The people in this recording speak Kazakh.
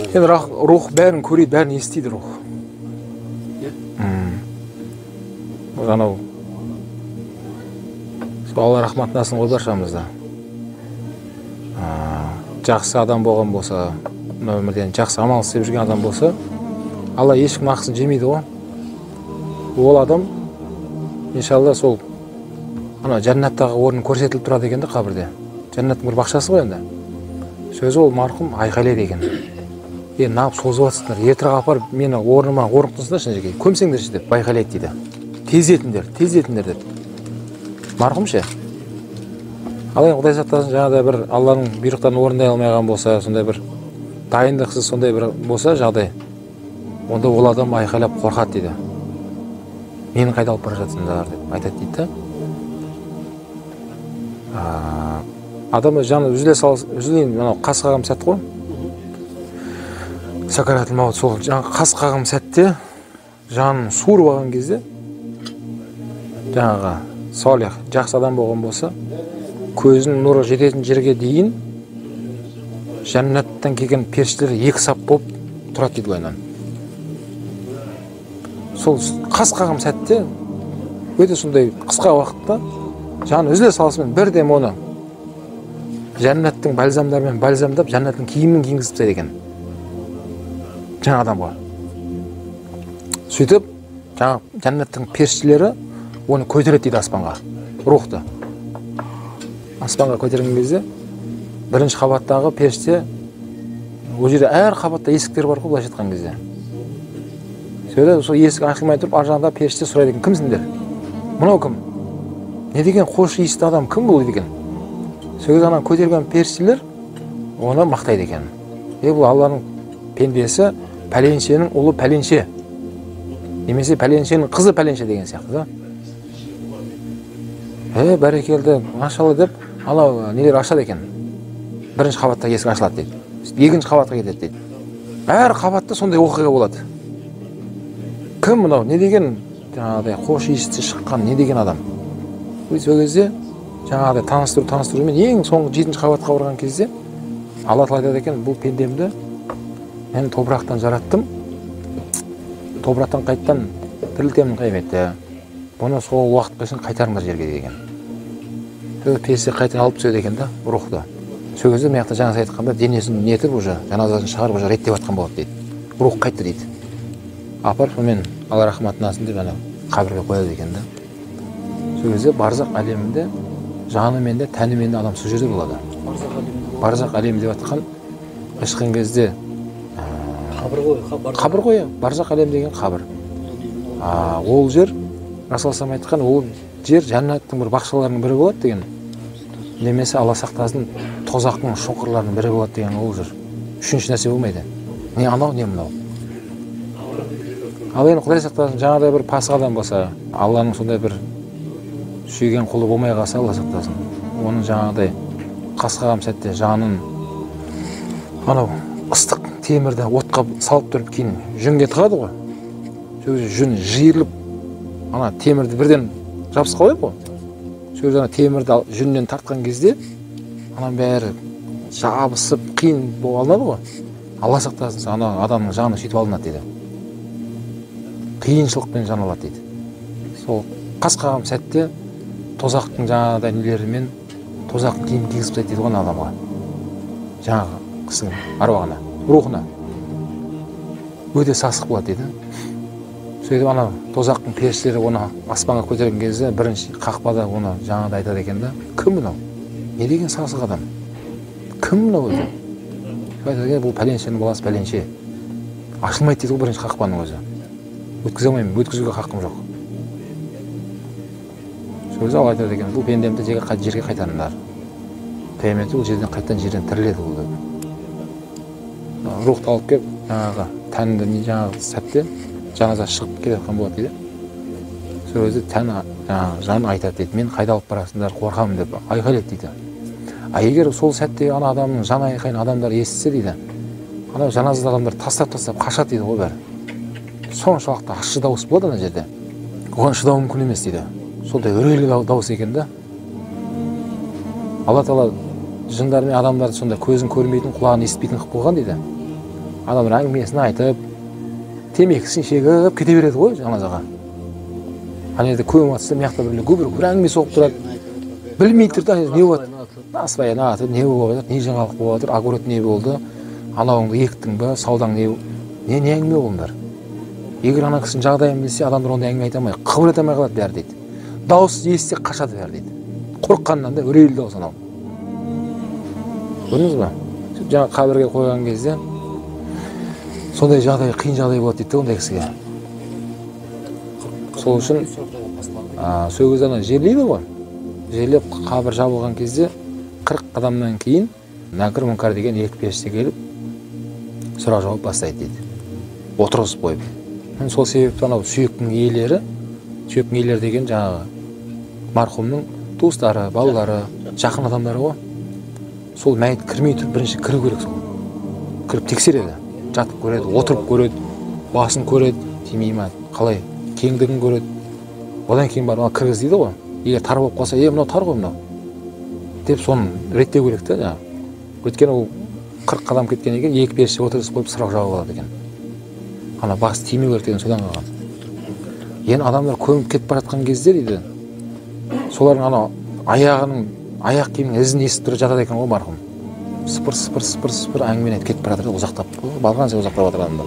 Енді рух бәрін көреді, бәрін естиді рух. Анау сол Алла рахматын алсын ғой баршамызды. Жақсы адам болған болса, мына өмірден жақсы амал істеп жүрген адам болса, Алла ешкімнің ақысын жемейді ғой. Ол адам иншалла сол ана жәннаттағы орын көрсетіліп тұрады екен де қабірде. Жәннаттың бір бақшасы ғой енді. Сөзі ол марқұм айқайлайды екен. Е, неғып созып жатсыңдар, ертерек апарып мені орныма орын қылсыңдаршы жерге, көмсеңдерші деп айқайлайды дейді. Тездетіңдер, тездетіңдер деп. Марқұм ше. Ал енді Құдай сақтасын, жаңағыдай бір Алланың бұйрықтарын орындай алмай болса, сондай бір дайындықсыз сондай бір болса жағдай, онда ол адам айқайлап қорқады дейді. Мені қайда алып бара жатсыңдар деп айтады дейді да. Адам жаны үзіле салыс, үзілейін, мынау қас қағым сәт қой. Сакаратул маут, сол қас қағым сәтте жанын суырып алған кезде жаңағы салих, жақсы адам болған болса, көзінің нұры жететін жерге дейін жәннаттан келген періштелер екі сап болып тұрады дейді былайынан. Сол қас қағым сәтте өте сондай қысқа уақытта жаны үзіле салысымен бірден оны жәннаттың бальзамдарымен бальзамдап, жәннаттың киімін кигізіп тастайды екен жаңа адамға. Сөйтіп жаңа жәннаттың періштелері оны көтереді дейді аспанға, рухты. Аспанға көтерген кезде бірінші қабаттағы періште, ол жерде әр қабатта есіктер бар ғой былайша айтқан кезде. Сөйтіп сол есік ашылмай тұрып ар жағында періште сұрайды екен, кімсіңдер? Мынау кім? Не деген хош иісті адам, кім бұл дейді екен. Сол кезде ана көтерген періштелер оны мақтайды екен. Е, бұл Алланың пендесі, пәленшенің ұлы пәленше, немесе пәленшенің қызы пәленше деген сияқты да. Е, бәрекелді, машалла деп анау нелер ашады екен. Бірінші қабатта есік ашылады дейді. Екінші қабатқа кетеді дейді. Әр қабатта сондай оқиға болады. Кім мынау? Не деген жаңағыдай хош иісті шыққан, не деген адам? Сол кезде жаңағыдай таныстырумен ең соңғы жетінші қабатқа барған кезде Алла тағала айтады екен, бұл пендемді мен топырақтан жараттым, топырақтан қайттан тірілтемін қияметте. Бұны сол уақытқа шейін қайтарыңдар жерге деген. Сол періште қайтадан алып түседі екен да, рухты. Сол кезде мына жақта жаңа айтқанда денесін нетіп уже жаназасын шығарып уже реттеп жатқан болады дейді. Рух қайтты дейді. Апарып сонымен Алла рахматын алсын деп ана қабірге қояды екен да. Сол кезде барзақ әлемінде жанымен де тәнімен де адам сол жерде болады. Барзақ әлемі деп жатқан шыққан кезде қабір ғой, қабір ғой, барзақ әлем деген қабір. Ол жер Расул салам айтқан, ол жер жәннаттың бір бақшаларының бірі болады деген, немесе Алла сақтасын тозақтың шоқырларының бірі болады деген ол жер. Үшінші нәрсе болмайды. Не анау, не мынау. Ал енді Құдай сақтасын, жаңағыдай бір пасық адам болса, Алланың сондай бір сүйген құлы болмай қалса, Алла сақтасын, оның жаңағыдай қас қағым сәтте жанын анау ыстық темірді отқа салып тұрып кейін жүнге тығады ғой. Сол кезде жүн жиырылып ана темірді бірден жабысып қалады ғой. Сол кезде ана темірді жүннен тартқан кезде ананың бәрі жабысып қиын болып алынады ғой. Алла сақтасын, ана адамның жаны сөйтіп алынады дейді. Қиыншылықпен жан алады дейді. Сол қас қағым сәтте тозақтың жаңағыдай нелерімен тозақтың киімін кигізіп тастайды дейді ғой ана адамға. Жаңағы кісінің аруағына, рухына өте сасық болады дейді. Сөйтіп ана тозақтың періштелері оны аспанға көтерген кезде бірінші қақпада оны жаңағыдай айтады екен да, кім мынау? Не деген сасық адам? Кім мынау өзі? Айтады екен, бұл пәленшенің баласы пәленше. Ашылмайды дейді ғой бірінші қақпаның өзі. Өткізе алмаймын, өткізуге хақым жоқ. Сол кезде Алла айтады екен, бұл пендемді жерге қайтарыңдар. Қияметте ол жерден қайтадан жерден тіріледі ол деп. Рухты алып келіп, жаңағы тәнді жаңағы сәтте жаназа шығып келе жатқан болады дейді. Сол кезде тән жаңағы жан айтады дейді, мен қайда алып барасыңдар, қорқамын деп айқайлайды дейді. А егер сол сәтте ана адамның жан айқайын адамдар естісе дейді, анау жаназада адамдар тастап қашады дейді ғой бәрі. Соншалықты ащы дауыс болады ана жерде. Оған шыдау мүмкін емес дейді. Сондай үрейлі дауыс екен да. Алла тағала жындар мен адамдарды сондай көзін көрмейтін, құлағын естімейтін қылып қойған дейді. Адамдар әңгімесін айтып, темекісін шегіп кете береді ғой жаназаға. Ана жерде көміп жатса, мына жақта біреулер гүбір-гүбір әңгіме соғып тұрады. Білмей тұр да, не болады? Насыбайын атып, не болып жатыр, не жаңалық болып жатыр, огород не болды, анауыңды ектің бе, саудаң не, не әңгіме ол бәрі? Егер ана кісінің жағдайын білсе, адамдар ондай әңгіме айта алмай, қыбыр ете алмай қалады бәрі дейді. Дауыс естісе қашады бәрі дейді. Қорыққаннан да үрейлі дауыс анау. Көрдіңіз ба? Сөйтіп жаңа қабірге қойған кезде сондай жағдай, қиын жағдай болады дейді ондай кісіге. Сол үшін, сол кезде ана жерлейді ғой. Жерлеп қабір жабылған кезде 40 қадамнан кейін Нәкір Мұнкар деген екі періште келіп сұрақ жауап бастайды дейді. Отырғызып қойып. Сол себепті анау сүйектің иелері, сүйектің иелері деген жаңағы марқұмның туыстары, балалары, жақын адамдары ғой. Сол мәйіт кірмей тұрып бірінші кіру керек сол. Кіріп тексереді, жатып көреді, отырып көреді, басын көреді, тимей ма, қалай, кеңдігін көреді. Одан кейін барып ана кіргіз дейді ғой. Егер тар болып қалса, мынау тар ғой мынау деп соны реттеу керек та жаңағы. Өйткені ол 40 қадам кеткеннен кейін екі періште отырғызып қойып сұрақ жауап алады екен. Ана бас тимеу керек деген содан қалған. Енді адамдар көміп кетіп бара жатқан кезде дейді, солардың анау аяғының, аяқ киімінің ізін естіп тұрып жатады екен ғой марқұм. Сыпыр, сыпыр, сыпыр, сыпыр әңгімені айтып кетіп бара жатыр, ұзақтап, барған сайын ұзақтап жатыр адамдар.